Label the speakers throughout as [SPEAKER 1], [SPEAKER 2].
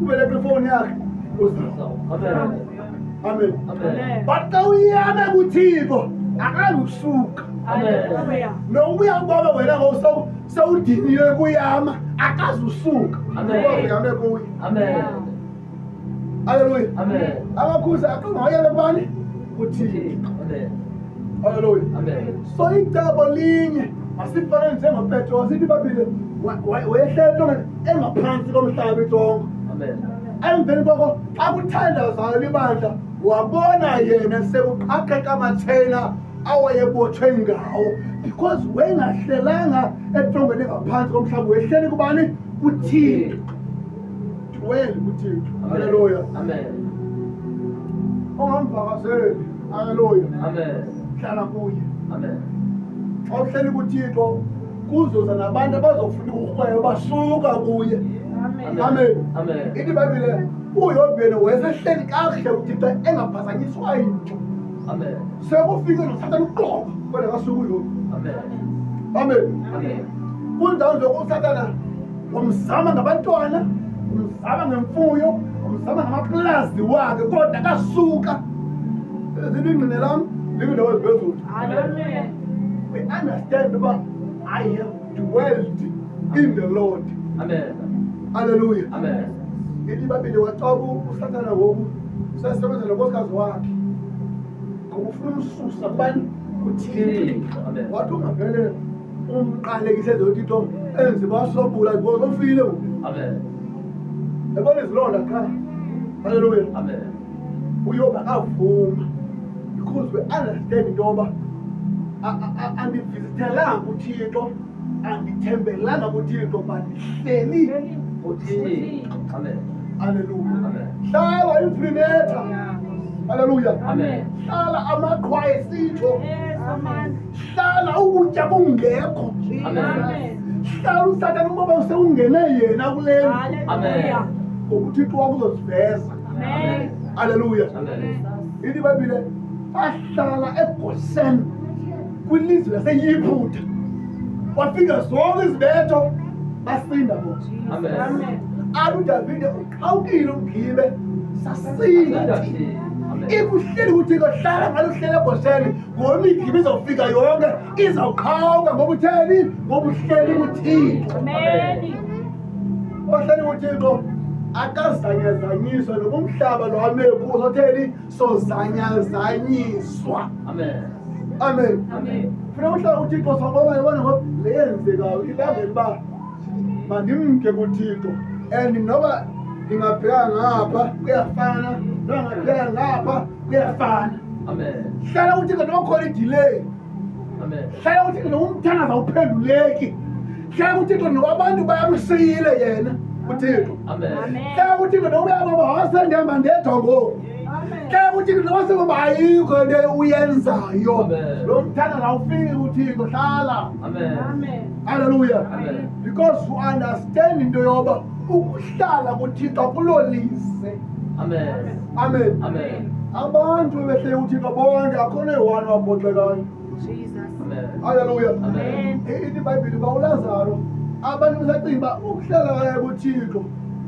[SPEAKER 1] Ubeleke ifowuni yakhe
[SPEAKER 2] Amen.
[SPEAKER 1] Amen.
[SPEAKER 2] Amen.
[SPEAKER 1] But xa uyame kuThixo akalusuka.
[SPEAKER 2] Amen.
[SPEAKER 1] Nokuya ubaba wena ngoku sewudiniwe kuyama akazusuka.
[SPEAKER 2] Amen.
[SPEAKER 1] Uyame kuye.
[SPEAKER 2] Amen.
[SPEAKER 1] Haleluya.
[SPEAKER 2] Amen.
[SPEAKER 1] Amakhusi aqingayele kubani? KuThixo.
[SPEAKER 2] Amen.
[SPEAKER 1] Haleluya.
[SPEAKER 2] Amen.
[SPEAKER 1] So icebo linye masifane njengoPetros ithi ibhayibhile wehlela entongeni engaphantsi komhlaba itongo.
[SPEAKER 2] Amen.
[SPEAKER 1] Emveni koko xa kuthandazayo libandla wabona yena sekuqhaqheka amatsheyina awayebotshwe ngawo because wayengahlelanga etrongweni engaphantsi komhlaba wehleli kubani? KuThixo. Dwell kuThixo. Haleluya.
[SPEAKER 2] Amen.
[SPEAKER 1] Ungamvakazeli. Haleluya.
[SPEAKER 2] Amen.
[SPEAKER 1] Hlala kuye.
[SPEAKER 2] Amen.
[SPEAKER 1] Xa uhleli kuThixo kuzoza nabantu abazofuna ukurhweba basuka kuye. Amen.
[SPEAKER 2] Amen.
[SPEAKER 1] Ithi iBhayibhile uYobhi yena wayesehleli kakuhle uThixo engaphazanyiswa yinto.
[SPEAKER 2] Amen.
[SPEAKER 1] Sekufike noSathana uqobo kodwa kasuka uYobhi.
[SPEAKER 2] Amen.
[SPEAKER 1] Amen.
[SPEAKER 2] Amen.
[SPEAKER 1] Kunjalo nje uSathana wamzama ngabantwana, umzama ngemfuyo, umzama ngamaplazi wakhe kodwa kasuka. Zilingqine lam likwindawo eziphezulu. We understand uba I have dwelled in the Lord.
[SPEAKER 2] Amen.
[SPEAKER 1] Hallelujah.
[SPEAKER 2] Amen.
[SPEAKER 1] Ithi ibabili waxoka uSathana ngoku sesebenza nonkosikazi wakhe ngoba ufuna umsusa kubani? KuThixo.
[SPEAKER 2] Amen.
[SPEAKER 1] Wathi ungavele umqalekise nje uThixo enze basobula because ufile ngoku.
[SPEAKER 2] Amen.
[SPEAKER 1] Yabona izilonda qha. Hallelujah.
[SPEAKER 2] Amen.
[SPEAKER 1] Uyoba akavuma because we understand into yoba andivizithelanga kuThixo, andithembelanga kuThixo, but ndihleli
[SPEAKER 2] UThixo. Amen.
[SPEAKER 1] Haleluya.
[SPEAKER 2] Amen.
[SPEAKER 1] Hlala imfrinetha. Haleluya.
[SPEAKER 2] Amen.
[SPEAKER 1] Hlala amaqhwa esitsho. Hlala ukutya kungekho.
[SPEAKER 2] Amen.
[SPEAKER 1] Hlala uSathana uboba usewungene yena kule ndlu.
[SPEAKER 2] Amen.
[SPEAKER 1] Ngoba uThixo wakho uzoziveza. Haleluya.
[SPEAKER 2] Amen.
[SPEAKER 1] Ithi iBhayibhile bahlala eGoshen kwilizwe laseYiphutha. Kwafika zonke izibetho basinda bona.
[SPEAKER 2] Amen.
[SPEAKER 1] Athi uDavide uqhawukile umgibe sasinda thina.
[SPEAKER 2] Amen.
[SPEAKER 1] If uhleli kuThixo hlala ngalo uhleli eGosheni ngoba imigibe izawufika yonke izawuqhawuka ngoba utheni? Ngoba uhleli kuThixo. Ohleli kuThixo akazanyazanyiswa noba umhlaba lo ame kuwo sotheni sozanyazanyiswa.
[SPEAKER 2] Amen.
[SPEAKER 1] Amen.
[SPEAKER 2] Amen.
[SPEAKER 1] Funeka uhlala kuThixo sobona yabona ngoba le yenzekayo ibangela uba mandimke kuThixo and noba ndingabheka ngapha kuyafana noba ngabheka ngapha kuyafana.
[SPEAKER 2] Amen.
[SPEAKER 1] Hlala kuThixo noba khona idelay.
[SPEAKER 2] Amen.
[SPEAKER 1] Hlala kuThixo noba umthandazo awuphenduleki. Hlala kuThixo noba abantu bayamsiyile yena uThixo.
[SPEAKER 2] Amen.
[SPEAKER 1] Hlala kuThixo noba uyababa wasendihamba ndedwa ngoku. Hlala kuThixo noba sekuba ayikho into uyenzayo.
[SPEAKER 2] Amen.
[SPEAKER 1] Lo mthandazo awufiki kuThixo hlala.
[SPEAKER 2] Amen.
[SPEAKER 1] Hallelujah.
[SPEAKER 2] Amen.
[SPEAKER 1] Because you understand into yoba ukuhlala kuThixo kulolize.
[SPEAKER 2] Amen.
[SPEAKER 1] Amen.
[SPEAKER 2] Amen.
[SPEAKER 1] Abantu bebehleli kuThixo bonke akho noyi-one waphoxekayo.
[SPEAKER 2] Amen.
[SPEAKER 1] Hallelujah.
[SPEAKER 2] Amen.
[SPEAKER 1] Ithi iBhayibhile uba uLazaro abantu besacinga uba ukuhlala kwaye kuThixo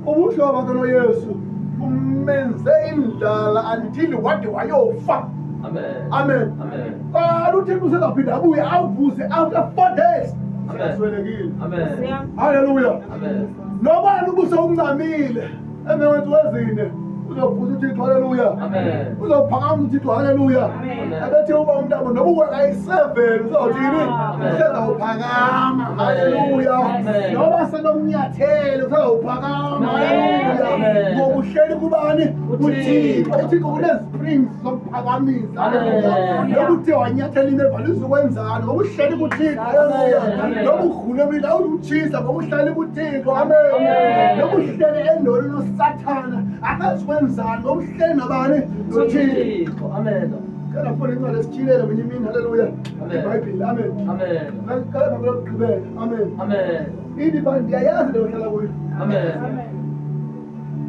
[SPEAKER 1] ubuhlobo bakhe noYesu bumenze indlala until wade wayofa.
[SPEAKER 2] Amen.
[SPEAKER 1] Amen.
[SPEAKER 2] Amen.
[SPEAKER 1] Qala uThixo usezawuphinda abuye awuvuse after 4 days.
[SPEAKER 2] Amen.
[SPEAKER 1] Siyaswelekile.
[SPEAKER 2] Amen.
[SPEAKER 1] Hallelujah.
[SPEAKER 2] Amen.
[SPEAKER 1] Noba ubuse uncamile emva kwentsuku ezine uzovusa uThixo. Haleluya.
[SPEAKER 2] Amen.
[SPEAKER 1] Uzophakama uThixo. Haleluya.
[SPEAKER 2] Amen.
[SPEAKER 1] Ebethe uba umntamo noba uwekayi-7 uzothini?
[SPEAKER 2] Amen.
[SPEAKER 1] Usezawuphakama. Haleluya.
[SPEAKER 2] Amen.
[SPEAKER 1] Noba senomnyathele usezawuphakama. Haleluya.
[SPEAKER 2] Amen.
[SPEAKER 1] Ngoba uhleli kubani? KuThixo. UThixo une-springs zokuphakamisa.
[SPEAKER 2] Amen.
[SPEAKER 1] Noba uthe wanyathela imeva lizukwenzani ngoba uhleli kuThixo. Haleluya.
[SPEAKER 2] Amen.
[SPEAKER 1] Noba ugule umlilo awuzutshisa ngoba uhleli kuThixo. Amen.
[SPEAKER 2] Amen.
[SPEAKER 1] Noba uhleli endolweni noSathana akazikwenzani ngoba uhleli nabani? NoThixo.
[SPEAKER 2] Thixo. Amen.
[SPEAKER 1] Cela funa incwadi esithilele kwenye imini. Haleluya.
[SPEAKER 2] Amen.
[SPEAKER 1] IBhayibhile. Amen.
[SPEAKER 2] Amen.
[SPEAKER 1] Qala phambi lokugqibela. Amen.
[SPEAKER 2] Amen.
[SPEAKER 1] Ithi ba ndiyayazi le uhlala kuyo.
[SPEAKER 2] Amen.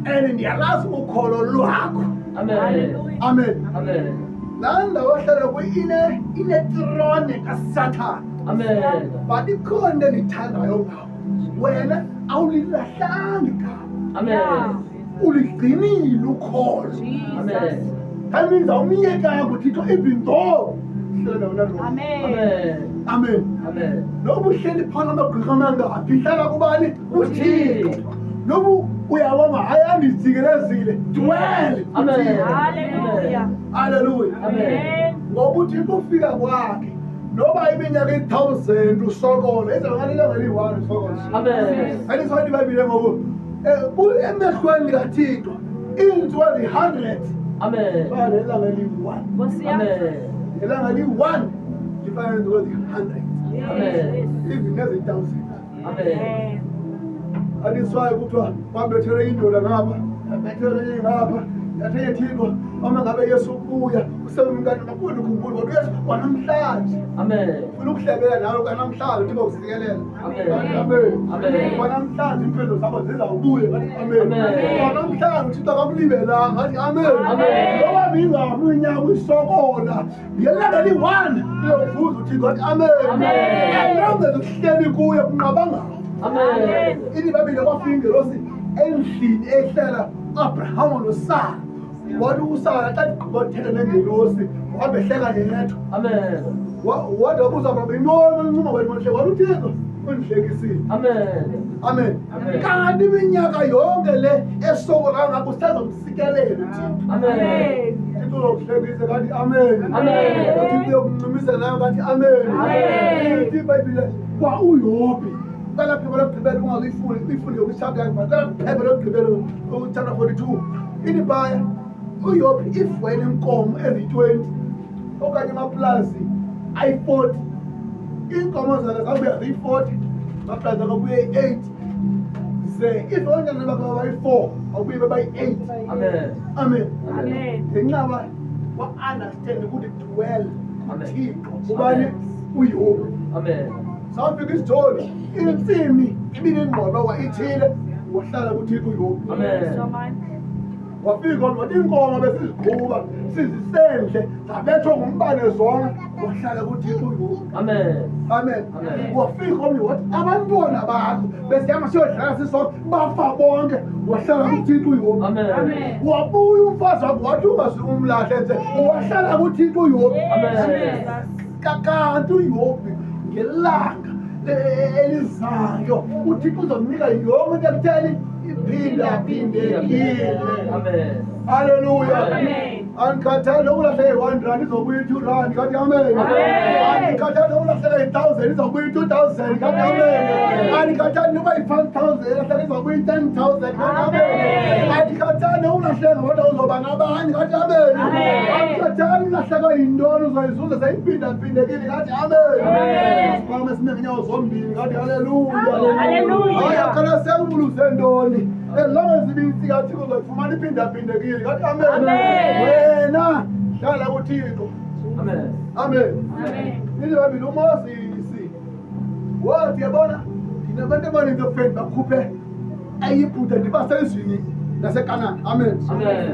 [SPEAKER 1] And ndiyalazi ukholo lwakho.
[SPEAKER 2] Amen.
[SPEAKER 1] Amen.
[SPEAKER 2] Amen.
[SPEAKER 1] Laa ndawo ohlala kuyo inetrone kaSathana.
[SPEAKER 2] Amen.
[SPEAKER 1] But ikhona into endiyithandayo ngawo. Wena awulilahlanga igama.
[SPEAKER 2] Amen.
[SPEAKER 1] Uligcinile ukholo. That means awumyekanga uThixo even though uhleli endaweni erongo.
[SPEAKER 2] Amen.
[SPEAKER 1] Amen.
[SPEAKER 2] Amen.
[SPEAKER 1] Noba uhleli phana amagqirha amangaphi, hlala kubani? KuThixo. Noba uyabona hayi andijikelezile, dwell
[SPEAKER 2] Amen.
[SPEAKER 1] kuThixo.
[SPEAKER 3] Hallelujah.
[SPEAKER 1] Hallelujah.
[SPEAKER 2] Amen.
[SPEAKER 1] Ngoba uThixo ufika kwakhe noba iminyaka eyi-1000 usokola, izawuqala ilanga eliyi-1 usokola.
[SPEAKER 2] Amen.
[SPEAKER 1] Andisayini iBhayibhile ngoku. Emehlweni kaThixo iintsuku ezi-100
[SPEAKER 2] Amen.
[SPEAKER 1] fana nelanga eliyi-1.
[SPEAKER 3] Nkosi yam.
[SPEAKER 2] Amen.
[SPEAKER 1] Ilanga eliyi-1 lifana neentsuku ezi-100.
[SPEAKER 2] Amen.
[SPEAKER 1] Even nezi-1000.
[SPEAKER 2] Amen.
[SPEAKER 1] Andiswayo kuthiwa kwabethelwe indoda ngapha, yabethelwe enye ngapha, yathi enye Thixo, uma ngabe Yesu ubuya usemntana makuwena ukhumbule kodwa uYesu kwanamhlanje.
[SPEAKER 2] Amen.
[SPEAKER 1] Ufuna ukuhlebela nawe kwanamhlanje uThixo ukusikelela.
[SPEAKER 2] Amen.
[SPEAKER 1] Amen.
[SPEAKER 2] Amen.
[SPEAKER 1] Kwanamhlanje iimpendulo zakho zizawubuya ngathi amen.
[SPEAKER 2] Amen.
[SPEAKER 1] Kwanamhlanje uThixo akakulibelanga ngathi amen.
[SPEAKER 2] Amen.
[SPEAKER 1] Noba mingaphi iminyaka uyisokola, ngelanga eliyi-1 uyovuza uThixo ngathi amen.
[SPEAKER 2] Amen.
[SPEAKER 1] As long as uhleli kuye kunqabanga.
[SPEAKER 2] Amen.
[SPEAKER 1] Ithi iBhayibhile kwafika ingelosi endlini ehlala uAbraham noSara. Wathi uSara xa egqiba uthetha nengelosi wabehleka yedwa.
[SPEAKER 2] Amen.
[SPEAKER 1] Wathi wabuza Abraham, yintoni uncuma wena manhle? Wathi uThixo undihlekisile.
[SPEAKER 2] Amen.
[SPEAKER 1] Amen.
[SPEAKER 2] Amen.
[SPEAKER 1] Kanti iminyaka yonke le esokola kangako usazomsikelela uThixo.
[SPEAKER 2] Amen.
[SPEAKER 1] Thixo uzokuhlekisa ngathi amen.
[SPEAKER 2] Amen.
[SPEAKER 1] Uthixo uyokuncumisa nawe ngathi amen.
[SPEAKER 2] Amen.
[SPEAKER 1] Ithi iBhayibhile kwa uYobhi kwelaa phepha lokugqibela ungazuyifuni uyifunde yonke ichapter yakhe, but kwelaa phepha lokugqibela uchapter 42 ithi phaya uYobhi if wayenenkomo eziyi-20 okanye amaplazi ayi-40, iinkomo zakhe zabuya ziyi-40, amaplazi akhe abuye yi-8, ze if oonyana bakhe babayi-4 babuye bebayi-8.
[SPEAKER 2] Amen.
[SPEAKER 1] Amen.
[SPEAKER 2] Amen.
[SPEAKER 1] Ngenxa yoba wa-understand ukuthi dwell
[SPEAKER 2] Amen.
[SPEAKER 1] kuThixo ubani
[SPEAKER 2] Amen.
[SPEAKER 1] uYobhi.
[SPEAKER 2] Amen.
[SPEAKER 1] Sawufika isijoli intsimi ibinengqolowa ithile, wahlala kuThixo uYobhi.
[SPEAKER 2] Amen.
[SPEAKER 1] Wafika wathi iinkomo besiziqhuba sizisendle zabethwa ngumbane zonke, wahlala kuThixo uYobhi.
[SPEAKER 2] Amen.
[SPEAKER 1] Amen.
[SPEAKER 2] Amen.
[SPEAKER 1] Wafika omnye wathi abantwana bakho besihamba siyodlala sisonke bafa bonke, wahlala kuThixo uYobhi.
[SPEAKER 2] Amen.
[SPEAKER 1] Wabuya umfazi wakho wathi ungasuke umlahle nje, wahlala kuThixo uYobhi.
[SPEAKER 2] Amen.
[SPEAKER 1] Kanti uYobhi ngelanga elizayo uThixo uzomnika yonke into ekutheni iphindaphindekile.
[SPEAKER 2] Amen.
[SPEAKER 1] Hallelujah.
[SPEAKER 3] Amen.
[SPEAKER 1] Andikhathali noba ulahleke yi-1 rand izobuya i-2 rand ngathi amen.
[SPEAKER 2] Amen.
[SPEAKER 1] Andikhathali noba ulahleke yi-1000 izobuya i-2000 ngathi amen. Andikhathali noba yi-5000 elahleke izobuya i-10,000 ngathi amen.
[SPEAKER 3] Amen.
[SPEAKER 1] Andikhathali noba ulahleke kodwa uzoba nabanye ngathi amen.
[SPEAKER 3] Amen.
[SPEAKER 1] Andikhathali ulahleke yintoni uzoyizuza seyiphindaphindekile ngathi amen.
[SPEAKER 3] Amen.
[SPEAKER 1] Siphakame sime ngeenyawo zombini ngathi haleluya.
[SPEAKER 3] Hallelujah.
[SPEAKER 1] Hayi akhathaliseki ubuluze ntoni. As long as ibintsika kaThixo uzoyifumana iphindaphindekile ngathi amen.
[SPEAKER 3] Amen.
[SPEAKER 1] Wena hlala kuThixo.
[SPEAKER 2] Amen.
[SPEAKER 1] Amen.
[SPEAKER 3] Amen.
[SPEAKER 1] Ithi iBhayibhile uMoses wathi yabona ndinabantu abaninzi ekufeni bakhuphe eYiputa ndibase ezweni laseKanani. Amen.
[SPEAKER 2] Amen.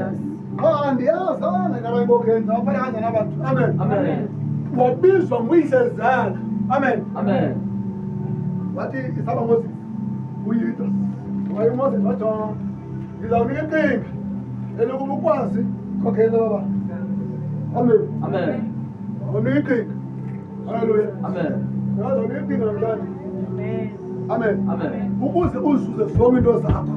[SPEAKER 1] Qha andiyazanga nabanye bokhenza bafana kanjani abantu. Amen.
[SPEAKER 2] Amen.
[SPEAKER 1] Wabizwa nguyisezala. Amen.
[SPEAKER 2] Amen.
[SPEAKER 1] Wathi isaba Moses uyidwa. Waye uMoses wathi ndizawunika iqhinga elokuba ukwazi ukhokhela baba. Amen.
[SPEAKER 2] Amen.
[SPEAKER 1] Awunika iqhinga. Haleluya.
[SPEAKER 2] Amen.
[SPEAKER 1] Ndizawunika iqhinga namhlanje.
[SPEAKER 3] Amen.
[SPEAKER 1] Amen.
[SPEAKER 2] Amen.
[SPEAKER 1] Ukuze uzuze zonke into zakho.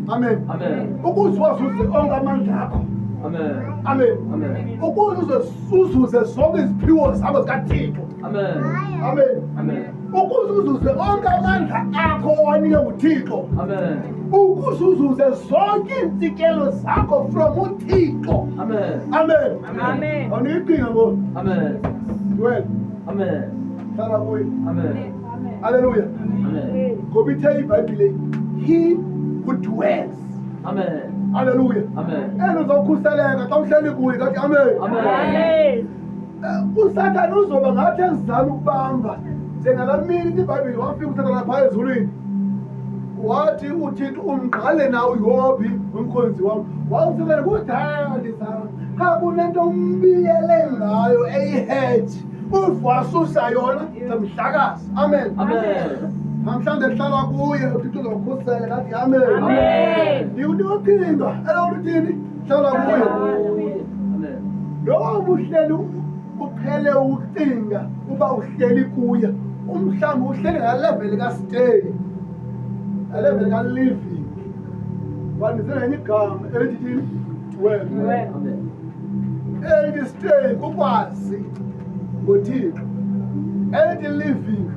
[SPEAKER 1] Amen.
[SPEAKER 2] Amen.
[SPEAKER 1] Ukuze wazuze onke amandla akho.
[SPEAKER 2] Amen.
[SPEAKER 1] Amen.
[SPEAKER 2] Amen.
[SPEAKER 1] Ukuze uzuze zonke iziphiwo zakho zikaThixo.
[SPEAKER 2] Amen.
[SPEAKER 1] Amen.
[SPEAKER 2] Amen.
[SPEAKER 1] Ukuze uzuze onke amandla akho owanikwe nguThixo.
[SPEAKER 2] Amen.
[SPEAKER 1] Ukuze uzuze zonke iintsikelo zakho from uThixo.
[SPEAKER 2] Amen.
[SPEAKER 1] Amen.
[SPEAKER 3] Amen.
[SPEAKER 1] Awunika iqhinga ngoku.
[SPEAKER 2] Amen.
[SPEAKER 1] Dwell.
[SPEAKER 2] Amen.
[SPEAKER 1] Hlala kuye.
[SPEAKER 2] Amen.
[SPEAKER 1] Haleluya.
[SPEAKER 2] Amen.
[SPEAKER 1] Ngoba ithe iBhayibhile he who dwells.
[SPEAKER 2] Amen.
[SPEAKER 1] Haleluya.
[SPEAKER 2] Amen.
[SPEAKER 1] And uzawukhuseleka xa uhleli kuye ngathi amen.
[SPEAKER 2] Amen.
[SPEAKER 3] Amen.
[SPEAKER 1] USathane uzoba ngathi ezama ukubamba njengalaa mini ithi iBhayibhile wafika uSathane phaa ezulwini wathi uThixo umgqale na uYobhi umkhonzi wam. WawuSathane kudala ndizama qha kunento umbiyele ngayo eyiheji, uve wasusa yona ndizamhlakaza. Amen.
[SPEAKER 2] Amen.
[SPEAKER 1] Namhlanje hlala kuye uThixo uzokhusela ngathi amen.
[SPEAKER 3] Amen.
[SPEAKER 1] Ndikunika iqhinga elokuthini? Hlala kuye.
[SPEAKER 2] Amen.
[SPEAKER 1] Loba ubuhleli uqhele ukucinga uba uhleli kuye, umhlawumbi uhleli ngalevel ka-stay, ngalevel ka-living. Bandise ngenye igama elithi thini? Dwell.
[SPEAKER 3] Dwell.
[SPEAKER 2] Amen.
[SPEAKER 1] Elithi stay kukwazi ngoThixo. Elithi living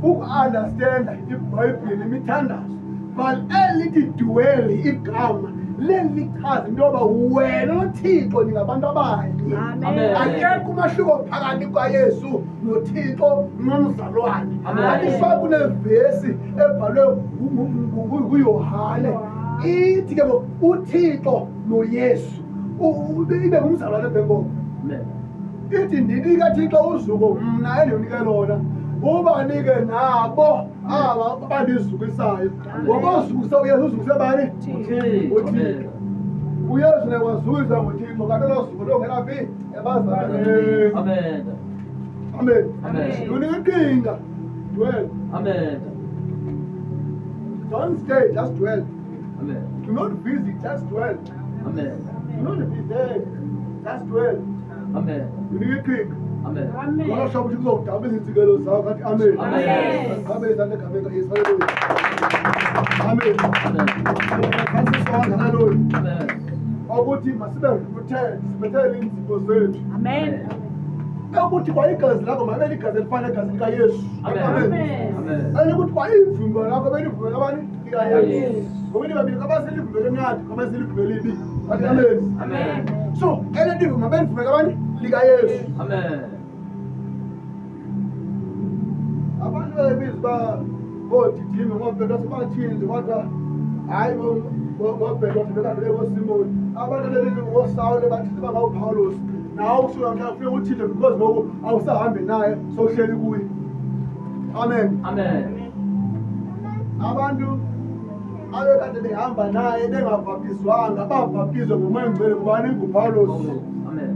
[SPEAKER 1] kuku-understanda iBhayibhile imithandazo. But elithi dwell igama lelichaza into yoba wena noThixo ningabantu abanye.
[SPEAKER 3] Amen.
[SPEAKER 1] Akekho umahluko phakathi kwaYesu noThixo nomzalwane.
[SPEAKER 2] Amen.
[SPEAKER 1] Athi fa kunevesi ebhalwe nguYohane ithi ke ngoku uThixo noYesu ibe ngumzalwane emveni koko.
[SPEAKER 2] Amen.
[SPEAKER 1] Ithi ndinika Thixo uzuko mna endinike lona ubanike nabo aba bandizukisayo. Ngoba uzukisa uYesu uzukise bani?
[SPEAKER 2] uThixo.
[SPEAKER 1] uThixo.
[SPEAKER 2] Amen.
[SPEAKER 1] uYesu naye wazukiswa nguThixo kanti elo zuko longena phi? Ebazalwaneni.
[SPEAKER 2] Amen.
[SPEAKER 1] Amen.
[SPEAKER 2] Amen.
[SPEAKER 1] Unika iqhinga. Dwell.
[SPEAKER 2] Amen.
[SPEAKER 1] Don't stay, just dwell.
[SPEAKER 2] Amen.
[SPEAKER 1] Do not visit, just dwell.
[SPEAKER 2] Amen.
[SPEAKER 1] Do not be there, just dwell.
[SPEAKER 2] Amen.
[SPEAKER 1] Unika iqhinga.
[SPEAKER 2] Amen.
[SPEAKER 3] Amen.
[SPEAKER 1] Ngolo hlobo uThixo uzawudaba izintsikelelo zakho ngathi amen.
[SPEAKER 2] Amen.
[SPEAKER 1] Amen. Izandla egameni likaYesu. Hallelujah. Amen.
[SPEAKER 2] Amen.
[SPEAKER 1] Phantsi sonke, hallelujah.
[SPEAKER 2] Amen.
[SPEAKER 1] Ukuthi masibe rooted, sibethele iinzipho zethu.
[SPEAKER 3] Amen.
[SPEAKER 1] Ukuthi kwa igazi lakho mabe ligazi elifana negazi likaYesu.
[SPEAKER 2] Amen.
[SPEAKER 3] Amen.
[SPEAKER 2] Amen.
[SPEAKER 1] Elikuthi kwa ivumba lakho belivumba labani? Likayesu.
[SPEAKER 2] Yes.
[SPEAKER 1] Ngoba libabili kwabaselivumba elimnandi, kwabaselivumba elibi. Athi amen.
[SPEAKER 2] Amen.
[SPEAKER 1] So, elivumba belivumba kabani? Likayesu.
[SPEAKER 2] Amen.
[SPEAKER 1] Abantu bebebiza uba ngoodidime ngoopetros batshintshe kodwa hayi ngoopetros bekade bengosimoni. Abantu bebebiza ngoosawule batshintshe bangawupawulos. Nawe usuka mhlawumbi kufuneka utshintshe because ngoku awusahambi naye sowuhleli kuye. Amen.
[SPEAKER 2] Amen.
[SPEAKER 1] Abantu abekade behamba naye bengabhaptizwanga babhaptizwa ngomoya ongcwele ngubani? NguPawulos.
[SPEAKER 2] Amen.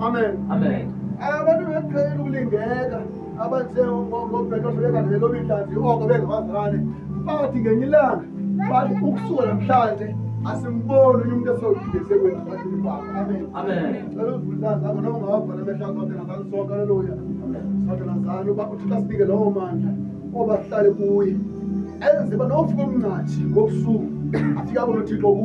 [SPEAKER 1] Amen.
[SPEAKER 2] Amen.
[SPEAKER 1] Abantu beqhele ukulingeka abanjengooPetros bekade beloba intlanzi oko bengabazalwane bathi ngenye ilanga bathi ukusuka namhlanje asimboni onye umntu esewudibese kwenu bakho. Amen.
[SPEAKER 2] Amen.
[SPEAKER 1] Cela uvule izandla zakho noma ungawavala amehlo akho sodwa sonke, haleluya.
[SPEAKER 2] Amen.
[SPEAKER 1] Sodwa uba uThixo asinike lowo mandla oba sihlale kuye. Enze uba nofika umngcatshi ngobusuku afike abone uThixo kuwe.